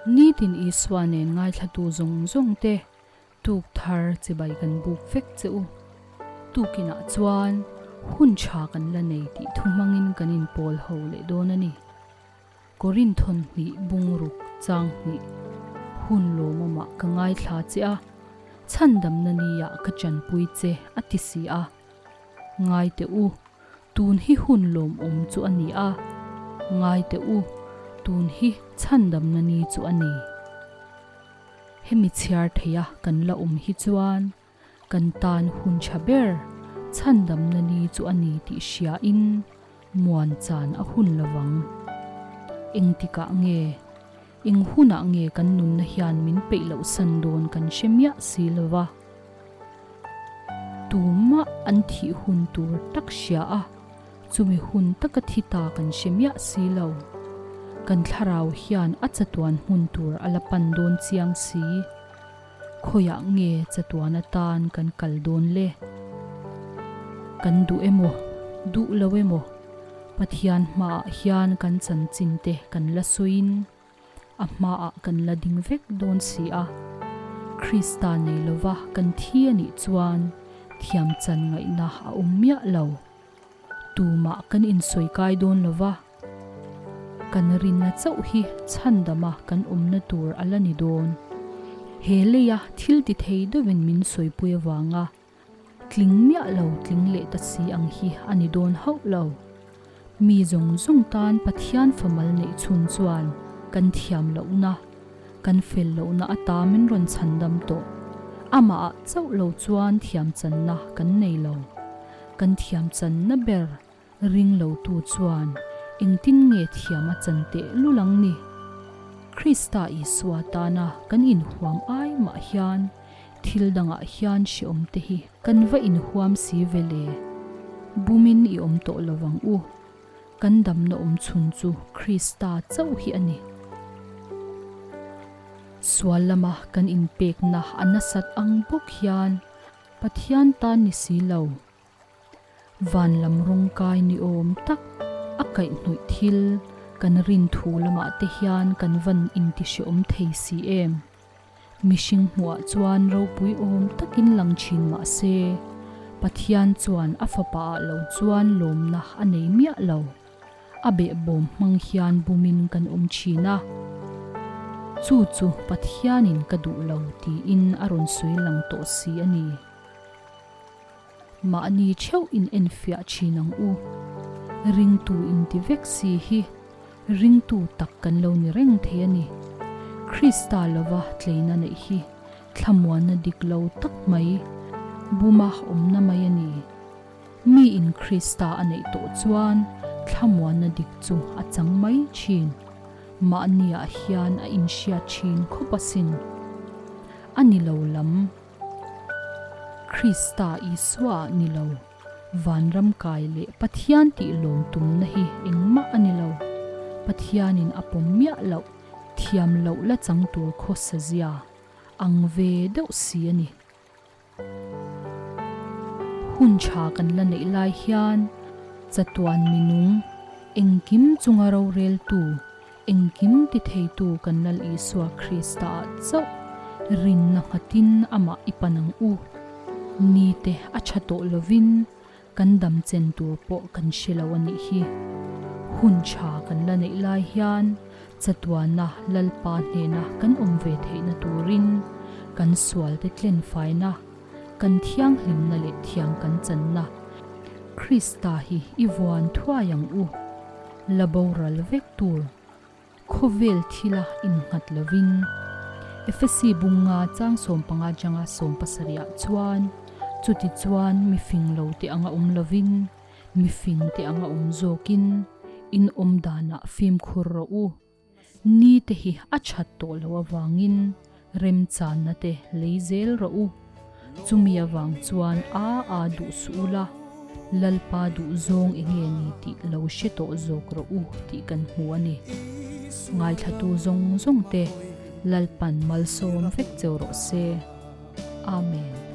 Nitin Isua nen ngaithlatu zawng zawng te tuk thar chibai kan buk vek che u. Tukinah chuan hun tha kan la nei tih thu hmangin kan inpawl ho leh dawn a ni. Korinthon hnih bungruk chang hnih hun lawmawmah ka ngaithla che a, chhandamna niah ka chanpui che a ti si a. Ngai teh u, tun hi hun lawmawm chu a ni a, ngai teh u, tun hi chhandamna ni chu a ni. Hemi chhiar theia kan la awm hi chuan kan tan hun tha ber chhandamna ni chu a ni tih hriain muan chan a hun lovang. Engtikah nge, eng hunah nge kan nunna hian min peih loh san dawn kan hre miah si lova. Tumah an thih hun tur tak hria a, chumi hun taka thi ta kan hre miah si lo. Kan thlarau hian a chatuan hmun tur a la pan dawn chiang si. Khawiah nge chatuan atan kan kal dawn le? Kan duh emaw, duh lo emaw, Pathian hmaah hian kan chanchin te kan la sawiin, A hmaah kan la ding vek dawn si a. Krista nei lova kan thi a nih chuan thiam chan ngaihna a awm miah lo. Tumah kan insawi kai dawn lova, kan rinna chauh hi chhandama kan awmna tur a la ni dawn. He leia thil ti thei deuhin min sawipui avanga Tling miah lo tling leh ta si ang hi a ni dawn hauh lo. Mi zawng zawng tan Pathian famal neih chhun chuan kan thiam lohna, kan fel lohna ata min rawn chhandam tawh. Amahah chauh lo chuan thiam channa kan nei lo. Kan thiam channa ber Ring lotu chuan engtin nge thiam a chan teh lul ang ni? Krista Isua tana kan inhuam ai mah hian thil dangah hian hreawm te hi kan va inhuam si ve le. Bumin i awm tawh lo vang u. Kan damna awm chhun chu Krista chauh hi a ni. Sual lama kan inpekna a nasat ang bawk hian Pathian tan ni si lo. Van lam rawngkai ni awm tak a kaihhnawih thil kan rin thu lamah te hian kan van intihreawm thei si em? Mihring hmuhah chuan ropui awm takin lang thin mah se, Pathian chuan a fapa ah lo chuan lawmna a nei miah lo. A behbawm hmang hian bumin kan awm thin a. Chu chu Pathianin ka duh lo tiin a rawn sawi lang tawh si a ni. Mahni theuh in enfiah thin ang u. Ringtu inti vek si hi ringtu tak kan lo ni reng thei a ni. Krista lova tleina neih hi thlamuanna dik lo tak mai, buma awmna mai a ni. Miin Krista a neih tawh chuan thlamuanna dik chu a chang mai thin. Mahniah hian a inhriat thin khawp asin. A ni lo lam. Krista Isua ni lo, vanram kai leh Pathian tih lawm tumna hi engmah a ni lo. Pathianin a pawm miah loh, thiam loh la chang tur khawsa zia ang ve deuh si a ni. Hun tha kan la neih lai hian chatuan minung engkim chunga roreltu Engkim ti theitu kan Lal Isua Krista-ah chauh rinna nghatin amah i pan ang u. Nite a tha tawh lovin kan dam chen tur pawh kan hre lo a nih hi. Hun tha kan la neih lai hian chatuana Lalpa hnena kan awm ve theihna turin kan sualte tlenfaina, kan thianghlimna leh thiam kan channa Krista hi i vuan thuai ang u. La boral vek tur khawvel thila innghat lovin Efesi bunga chang 15 atanga 70 ah chuan chuti chuan mi fing lo te anga awm lovin mi fing te anga awm zawkin in awm danah fimkhur rawh u. Ni te hi a that tawh loh avangin remchanna te lei zel rawh u. Chumi avang chuan a a duh suh ula, Lalpa duh zawng enge ni tih lo hre tawh zawk rawh u tih kan hmu a ni. Ngaithlatu zawng zawng te Lalpan malsawm vek cheu rawh se. Amen.